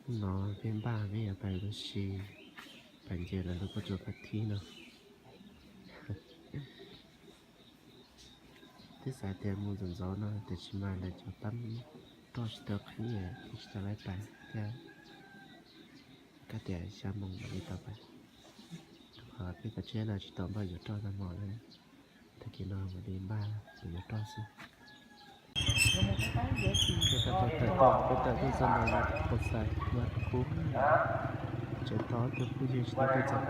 Hnub no peb npaj peb yuav pais ua si, pais nce lawv lub pob tsuas kab thib no. Twb xav tias mus ntxov ntxov no tiam sis mas lawv cov tab roj tsis tau qhib thiaj tsis tau laiv pais thiab. Kab tias xya moos mam li tau pais, rau qhov peb cov tsheb los tsis tau npaj yuav roj tag hmo na. Tag kis no mam li npaj yuav roj xwb. Peb tawm tuaj txog ntawm Pos Xais Vaj Kub, tseem tos ob tug phooj ywg tsis tau tuaj txog.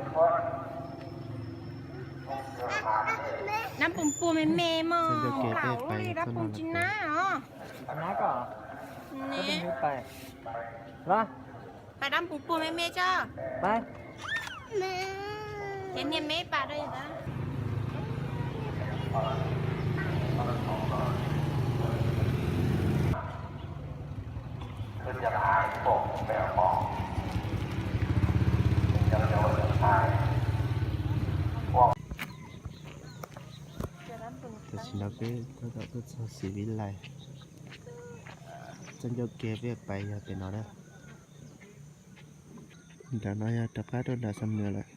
Dab npum puag me me mog, txog ncauj kev peb pais txog no lawm. Pais dab npum puag me me tso. Ces niag me pais rau yus. Tam sim no peb tab tom tuaj txog Xis Vis Lais, txog ncauj kev peb pais yog pem no na. Nram no yog rov qab rau nram Xam Nuas lawm.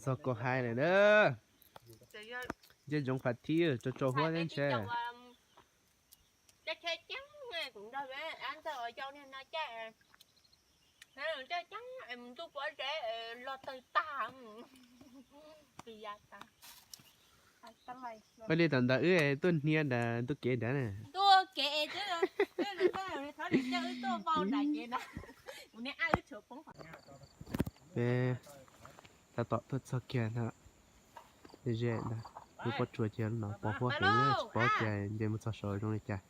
Tog koj hais lawm na. Nce ntsoov qhov thib tso tso huab thiab ntshe. Peb li tam ntawd wb tuaj hnia nram ntuj kev nrad na. Peb tab tom tuaj txog kiag no, ze ntag, lub pob tsuas ces no pos huab heev, tsis paub tias nce mus txog saud zoo li cas.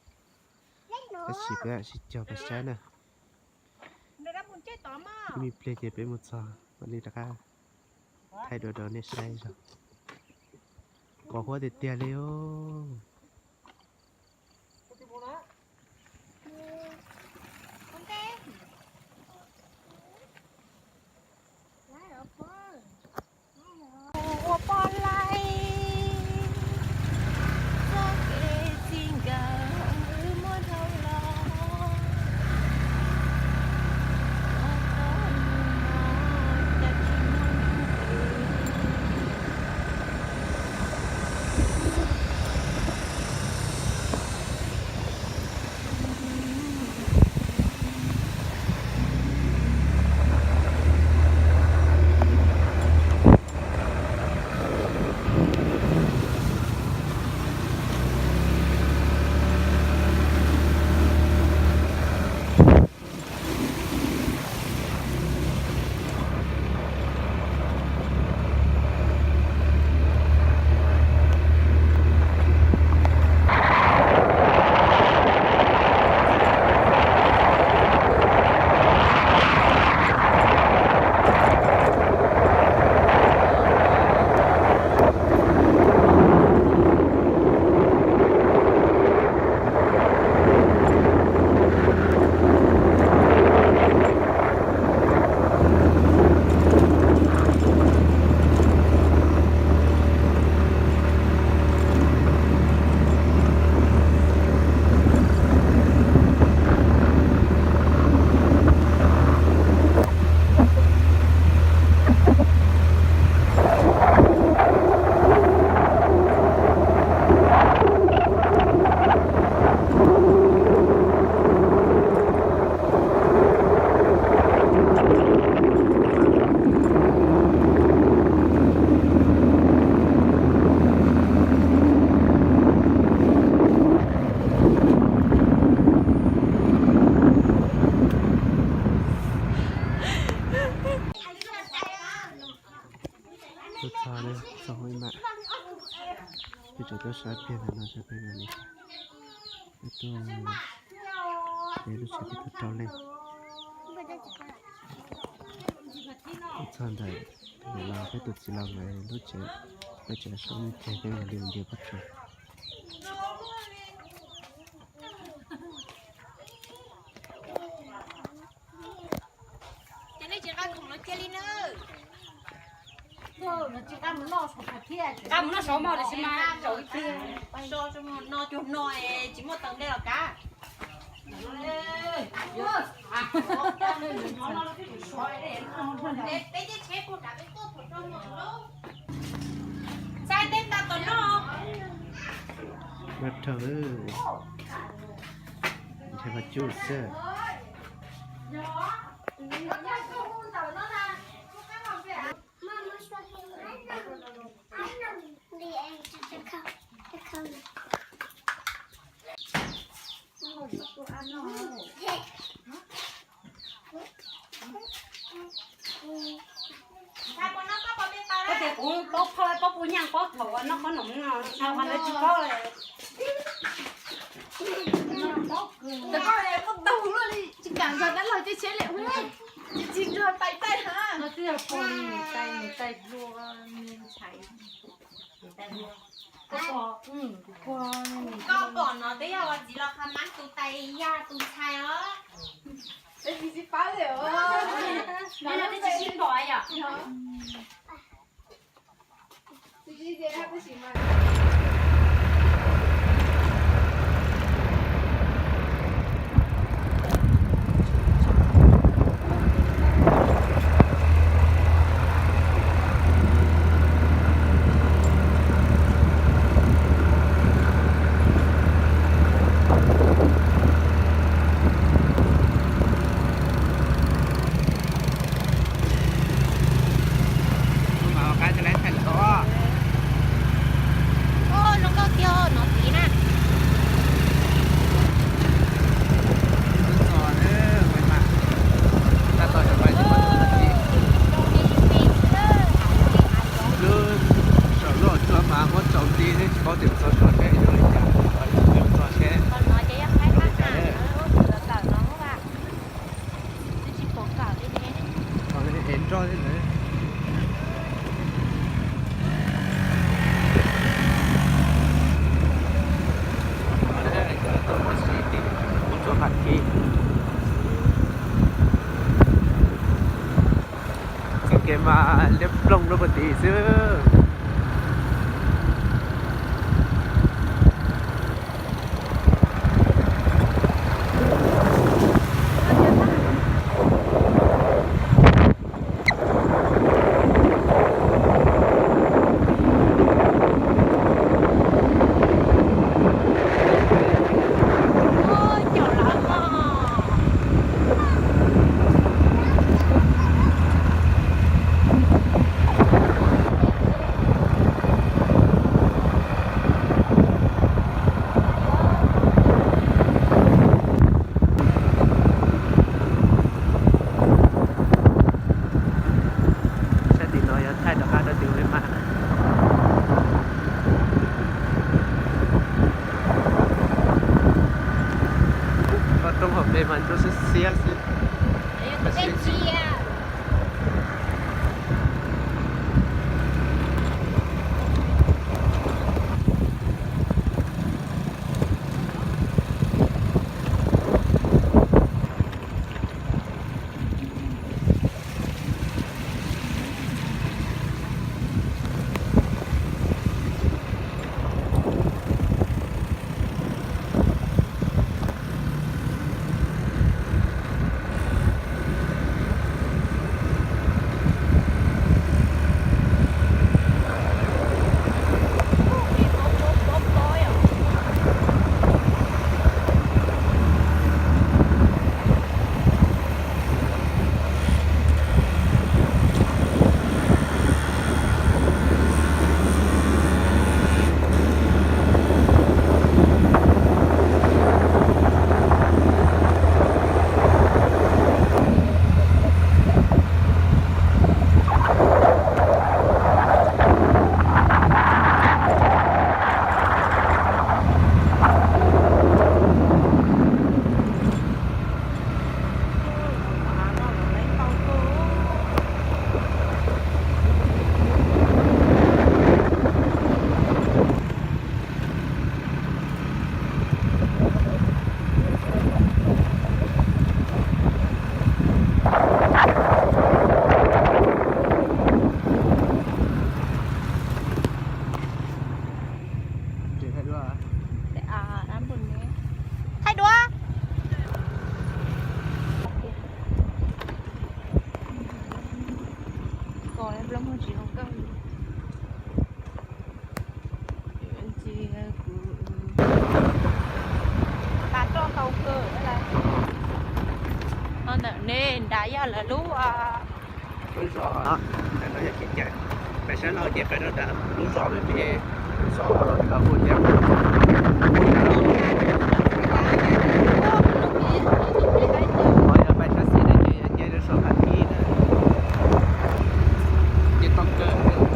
Tab sis peb sib cog pais saib na. Ib me pliag ces peb mus txog mam li rov qab thaij dua rau nej saib zog. Pos huab tiag tiag li os. Ua poj laib, txoj kev txij nkawm wb muab dhau los. Tuaj txog, txog hauv ib mam, peb tseem tuaj saib pliag ntawm no saib peb mam li tuaj, peb lub tsev peb tuaj rau leej. Tuaj txog ntawm no peb tus txiv laus nkawd lub tsev, peb tseem saib ib pliag peb mam li mus nce pob tsuas. Ces nej tsis nqa khoom los cia li na. Nqa mus noj saum mog, tiam sis mas zaum ib pliag so no cuag no es tsis muaj taws ntej los kav. Peb teb tsheb puag kav peb tuaj thaum rau no lawm. Txaij teb nta tom no. Vaj rhaug, ntshai vaj cub xwb. Koj tias kuv paub phaj paub puj nyaj paub thaum noj qhob noom no, tsis paub li. Tsis kam nrog dab laug caij tsheb li, tsis tsis nrog tais taij ha. Twb yog pog li, tais tais dua me ntxhais. Koj pom no twb yog ua txiv los qha mab tus tais yaj tus ntxhais os. Twb tsis sib pom yom. Cov tuaj ua si tim kuv tsoom pab kis. Txoj kev mas liab ploog lub puag tim xwb. Sab tim no yog thaij rov qab rau tim ub li mas. Koj roob hauv pes mas ntsuab xiab xiab xwb. Thaij duab. Koj plaub muag tsis zoo kawg. Ces kuv, no ntawm ne nrad yog lawv lub, lub zos no, pais sab laug ces pais rau nram lub zos me me, zos los tau kuj thiab. Yog pais sab xis no ces yog nce rau saum Phav Kis na, ces toj kawg.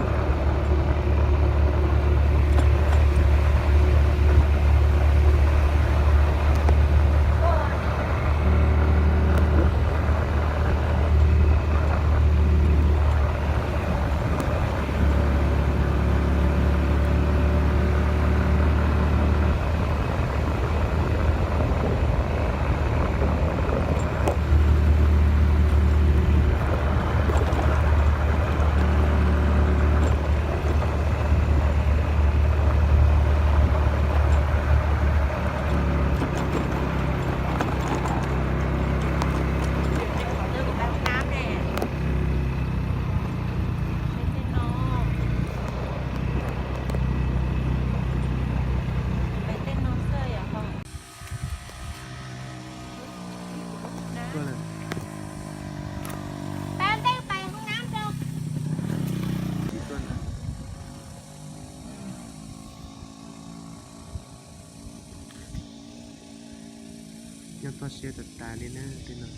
Nyob toj siab tas tas li na tej no.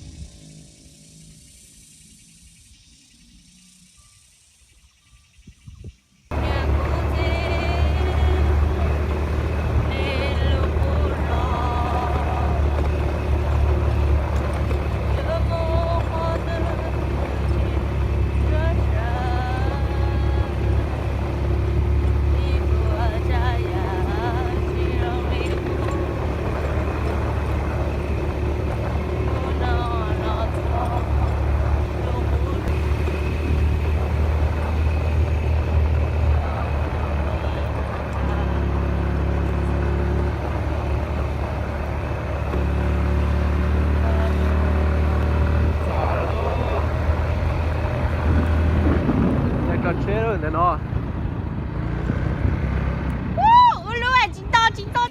Ntawm no. Ua lub tsis tau, tsis tau.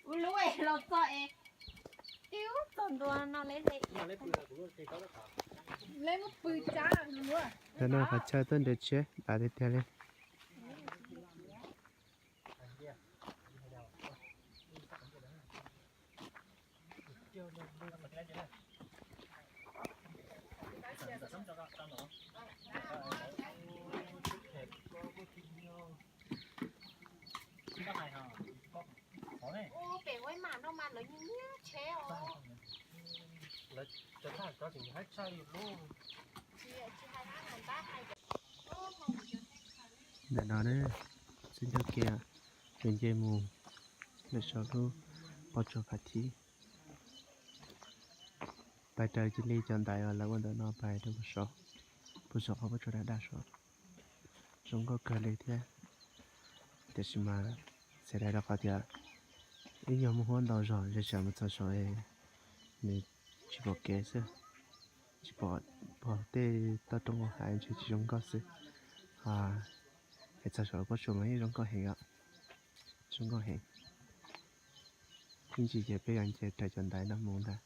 Ua lub los txog es twb txog ntua no. Ntawm no qhov chaw tuaj nrhiav tsheb dav tiag tiag li. Ntawm no xwb ncauj kev, nce mus lawm saum lub pob tsuas phav thib. Pais raws cia li cov ntaiv uas lawv ua ntawm no pais rau puag saum, puag saum qhov pob tsuas daj daj saud. Zoo nkauj kawg li thiab. Tiam sis mas xav hais rau qhov tias ib nyuag muaj huab ntau zog, ntshe tsam mus txog saud nws tsis pom kev xwb, tsis pom, pom tej toj roob hauv hav ntshe tsis zoo nkauj xwb. Es txog saum pob tsuas mas yeej zoo nkauj heev os, zoo nkauj heev. Ib ntsis ces peb yuav nce raws cov ntaiv no mus ntag.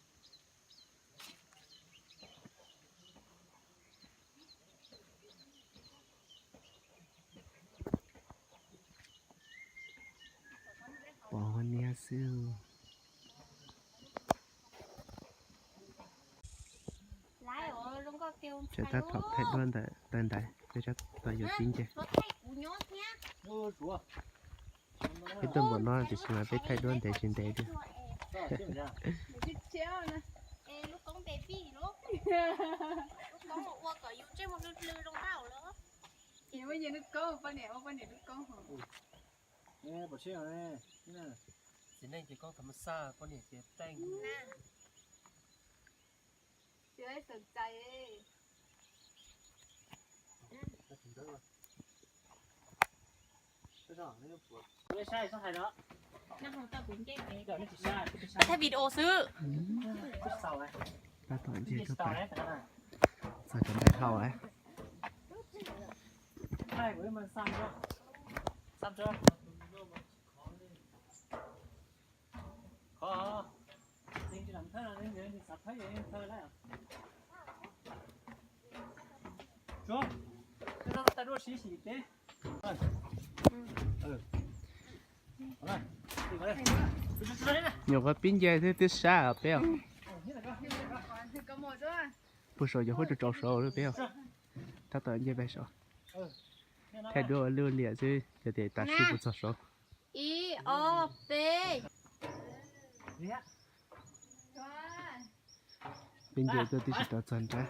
Pom huab niab xwb. Ces tab tom thaij duab ntawm taw ntaiv, peb tab tom yuav pib nce. Peb tuaj npaum no tiam sis mas peb thaij duab ntev tsis ntev li. Txiv neej ces koob tham ma xaj, poj niam ces teej. Thaij video xwb. Tab tom nce tuaj pem, txog cov ntaiv hlau lawm. Nyuam qhuav pib nce thiab twb sab os peb os. Puag saud cov huab tsaus tsaus saud lawm peb os. Tab tom nce pem saud. Thaij duab ua lwj ua liam xwb yog tias tas su puas txog saud. Ib, ob, peb. Peb nce tuaj twb tsis tau txog nrab.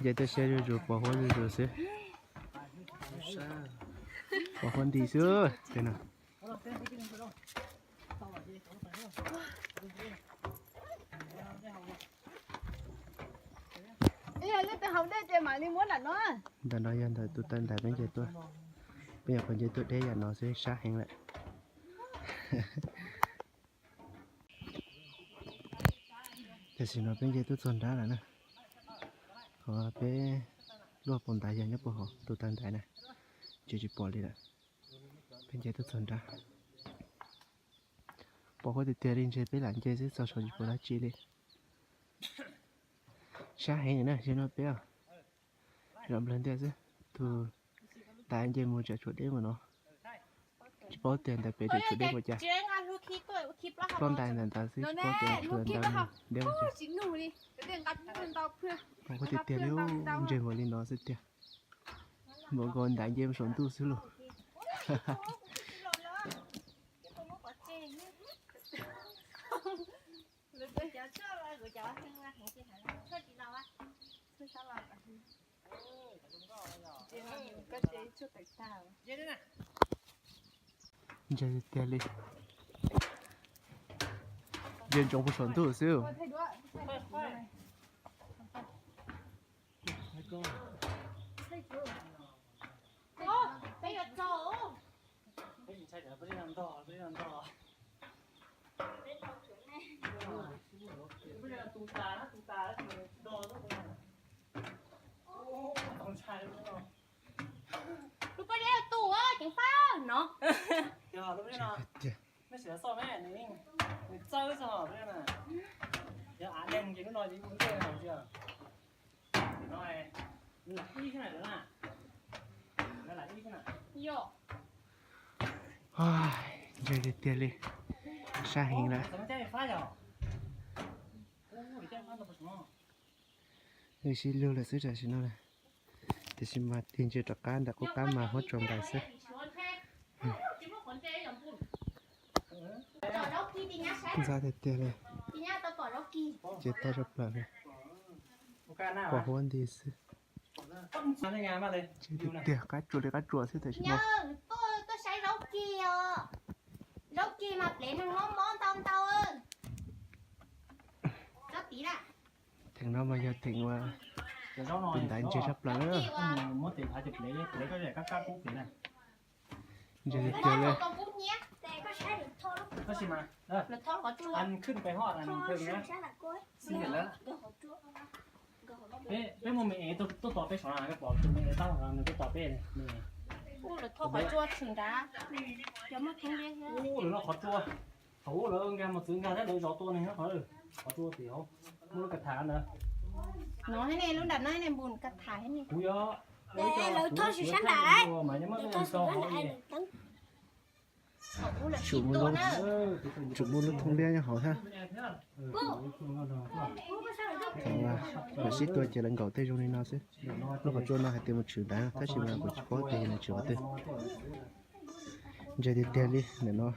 Nce tuaj siab zuj zus, pos huab zuj zus xwb. Pos huab nti xwb tej no. Ntawm no yog ntawm tus taw ntaiv peb nce tuaj. Peb nyuam qhuav nce tuaj deb yam no xwb sab heev lawm. Tam sim no peb nce tuaj txog nrab lawm na. Qhov peb luaj pos ntaiv yog nyob puag hauv tus taw ntaiv na, ntshe tsis pom li lawm. Peb nce tuaj txog nrab. Pos huab tiag tiag li, ntshe peb lam nce xwb txog saud tsis pom dab tsi li. Sab heev na, yog no peb os. Zam nplawg ntiaj xwb, tus taw nce mus tsam tshuav deb mus no. Tsis paub tias ntawd pem tsam tshuav deb ua cas. Plaub ntais ntawd ntawd xwb tsis paub tias tshuav ntawd deb ua cas. Pos huab tiag tiag li, ntseg npaum li no xwb tiag. Npaum nkaus ntais nce mus saum ntuj xwb lauj. Ntse tiag tiag li. Ntse ntsoov puag saum ntuj xwb. Lub pob zeb tu ceev faj no. Tiag. Nws txawb xwb, yog av neeg ces lub no ces ib ntej haus tiag. Ntse tiag tiag li, sab heev lawm. Wb sib lug lawm xwb tam sim no na. Tiam sis mas tig ntsia rov qab nram qub qab mas huab tsaus ntais xwb. Ntxhab tiag tiag li. Ces tag zaj plaws li. Pos huab nti xwb. Tiag tiag, qab tsuas li qab tsuas xwb tam sim no. Tuaj saib zaub kig os. Zaub kig mas plev neeg mob mob ntau ntau. Tsob tid na. Theem no mas yog theem uas tus ntaiv ntse tshaj plaws na. Ntse tiag tiag li. Peb muaj me es tuaj tos peb saum no, peb pom tus me es tab nws tuaj tos peb. Ub, lawv thauj qhov tsua tshwm nrad. Ub, lawv noj qhov tsua. Thaum ub lawv nkag mos txwv nkag thiab lawv zov tua neeg qhov, qhov tsua tim hauv muaj lub ka tham ntawd. No thiab ne, lub nram no ne, npun ka tham thiab ne. Kuv yog lawv thauj sab nram, mas yeej muab lub nram. Tsum muaj lub, tsum muaj lub thoob liab nyob hauv thiab. Thaum lawv sib tua ces lawv nkaum tej zoo li no xwb. Lub qhov tsua no hais tias mus tshwm nrad tab sis mas kuv tsis paub tias nws tshwm qhov twg. Ntse tiag tiag li ntawm no.